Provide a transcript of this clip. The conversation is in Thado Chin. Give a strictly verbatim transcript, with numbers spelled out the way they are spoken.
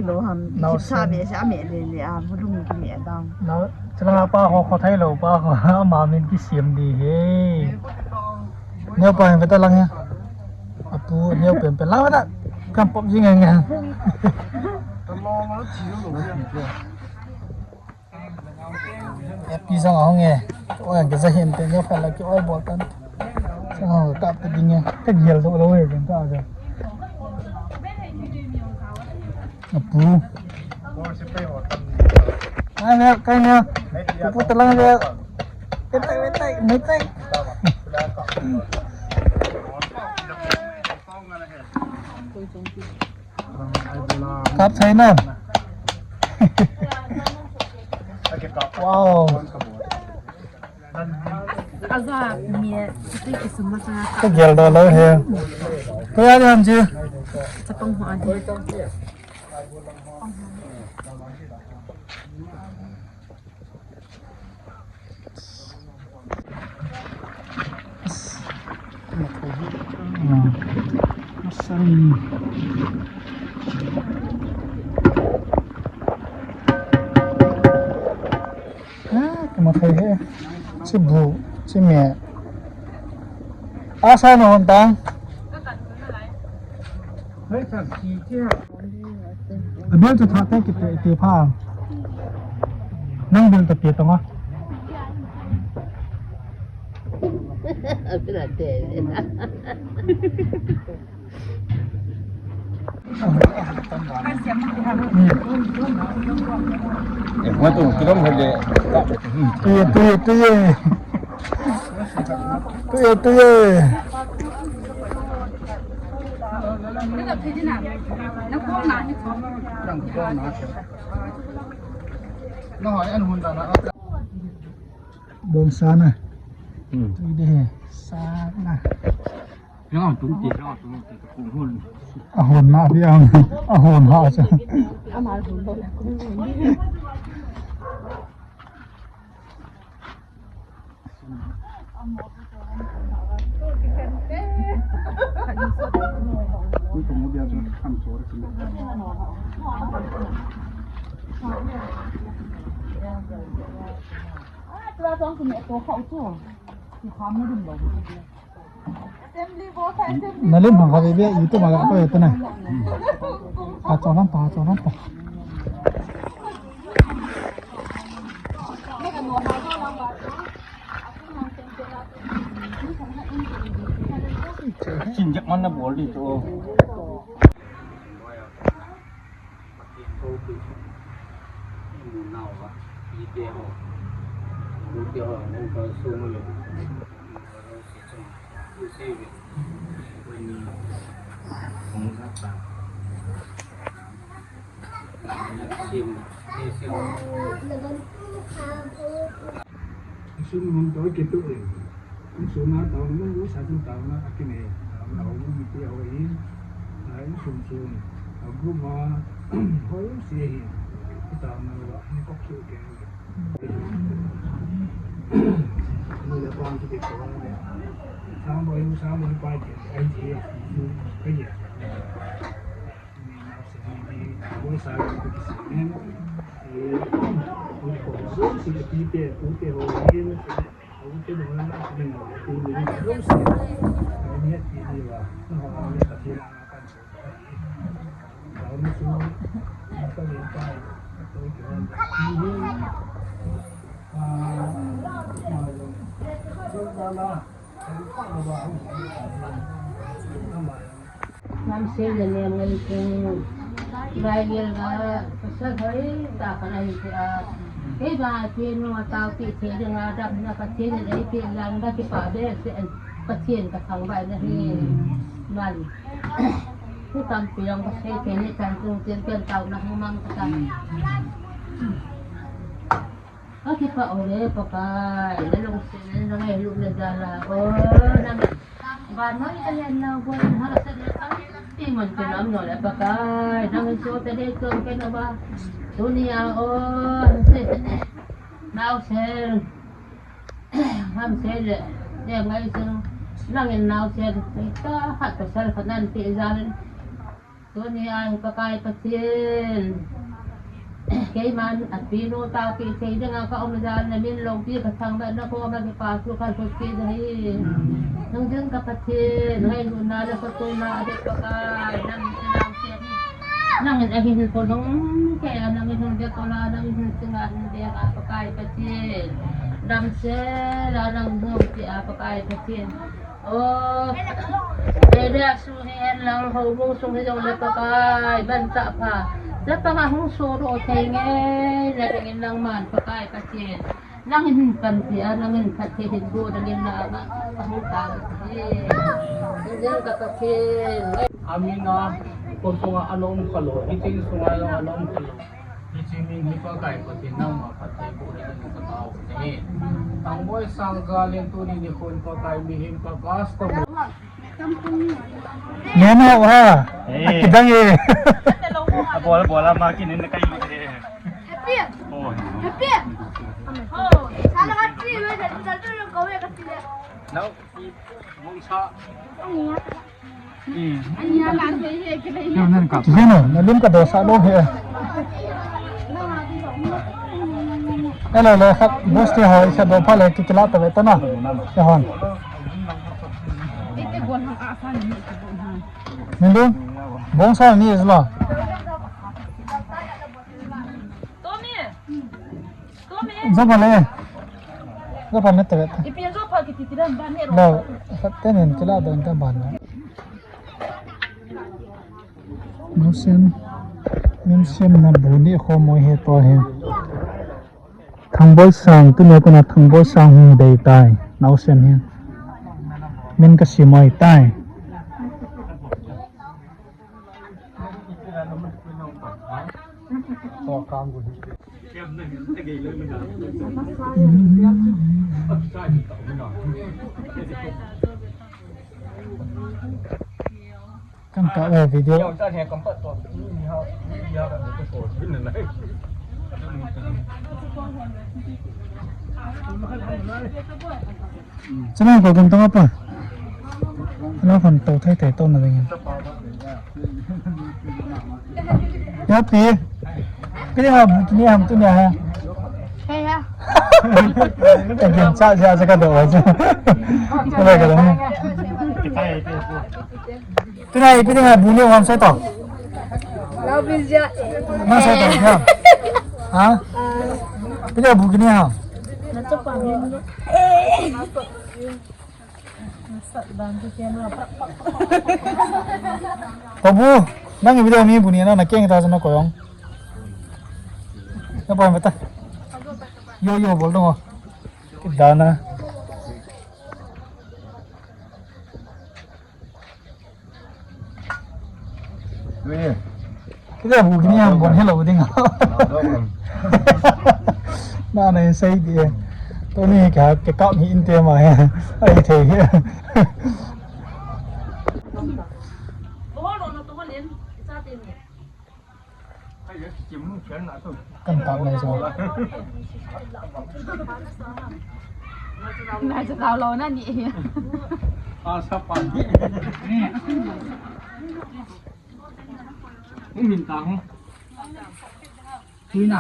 Lo ham, nau kisa sem. Be se, ame le le, a, volume ki me down. Nau, chalanga pa ho, kho thei lo pa ho, ama min kisem di he. Neo pa hin veta lang he. Apu, neo pen pen lang veta. Kam pop jing nge nge. Happy song ahung e. Oi, ke sa hin te nge phala ke oi bol tan. Song ahung kap te ding e. Ka gel do lo e, jeng ka ga. Apu. Kai ne, kai ne. Pu pu talang de. Ketai, ketai, ketai. Kap thei na. Wow. Aza mi, tu ki sum masa. Ka gel do lo he. Ko ya ni ham ji. Chapang ho adi. Ah, asal ni. Ah, kama thei he. Chi bu, chi me. Asa na hon tang. A bil chu thah te kiti, ti pha. Nang bil ta ti tong a. A bil a te. Eh, matu, kilom hole. Tuye, tuye, tuye. Tuye, tuye. Bong sana. Hmm. Tuye de he. Sana. Yang tung ti, yang tung ti, kung hun. Ahon na dia. Ahon ha cha. Nalim hang khabe be, YouTube ma ga to ye tana. Ha chonam pa, ha chonam pa. Chin jak man na bol di to. Sun mun to ke tu e. Sun na tao na, lu sa sun tao na, a ke ne. Tao na, au mun ti au e. Ai sun sun. Au gu ma, hoi si e. Tao na, wa, ni kok su ke. Ni le pang ki te ko na. Sa mo, sa mo pa ke. Ai ti. Ai ya. Nam se le ne ngai ko. Bai le ga, pasal hoi ta ka nai ti a. Kei ba ti nu a tao ti ti de nga dam na ka ti de ti lang da ki pa be se en. Ka ti en ka thang bai na hi. Man. Ku tam pi yang ka se ke ni tan tung tien ken tao na hung mang ka ta. Ka kipah uve Pakai, na lungset in na ngailut na jal a, o, nang vannoi a lenna, gualna, hahsatna tampi mun kinom nau le Pakai, nangin sohte deichom kei nauva, tunia, o, naosen, hamsen le, le ngaisen, nangin naosen, tahat pasal khat nan peh jal in, Tuni a hi Pakai Pathen, keiman apinu tao kithei dinga ka um jal na min longpi ka thangvah na koma kipa thu ka thot kit ahi. Nung jing ka Pathen, ngailutna le kotuna ade Pakai, nang in nang in ahin polong kei a, nang in hung de kola, nang in hung singa hung de a Pakai Pathen. Damsel a nang hung ti a Pakai Pathen. Oh, area sung hi hen lang, houbung sung hi jong le Pakai, manchah pha. Chapang a hung sodoh thei nge, na dingin nangman Pakai Pathen. Nangin panpi a, nangin phatthei hin boh dingin na, na, na hung tang. Pathen. Pathen ka Pathen. Amin a, ko sunga ana um khalou, hiche in sunga jong ana um khalou. Hiche min hi Pakai Pathen nangma phatthei boh dingin ka tao nahi. Thangboi Sang jal in tuni nikho in Pakai mihem ka customer. Nena ha. Eh. Kidang e. Abol, abol ama kinin na kai. Happy. Oh. Happy. Oh. Sala ka ti, me sa tu tu ko ya ka ti. No. Mungsa. Kino, na lim ka dosa lou he. Hello, le khat, boss te ho, khat do pha le, ki kila ta ve ta na. Ke hon. Nindung, bong sa ni isla. Jopa le. Jopa ne tawet. Ipi jopa kiti ti dan ba ne ro. Lo, khat te nen kila don ta ban na. Naosen. Min sem na bu ni kho mo he to he. Thangboi Sang, tuni a kona Thangboi Sang hung dei tai. Naosen he. Min ka si mai tai. Kan ka, eh, video. Chana ko kan tong apa? Chana kon to thei thei to na ding. Ya pi. Pi ha bu kini ham tu nia ha. Hei ha. Ka gin cha cha cha ka do wa cha. Ka do ka do. Pi na pi na bu ni ham sai to. Lau pi ja. Na sai to ya. Ha? Pi na bu kini ham. Na cha pa ni. Ko bu, nang video mi bu ni na na keng ta na ko yong. Na pa mata. Yo yo bol dong. Kidana. Kile bu kini ham bon hello ding. Na na sai di. To ni ka ke kap hi in te ma he. Ai thei he. Kan tap nai so. Na cha tao lo na ni. A sa pa ni. Hung min ta hung. Tina.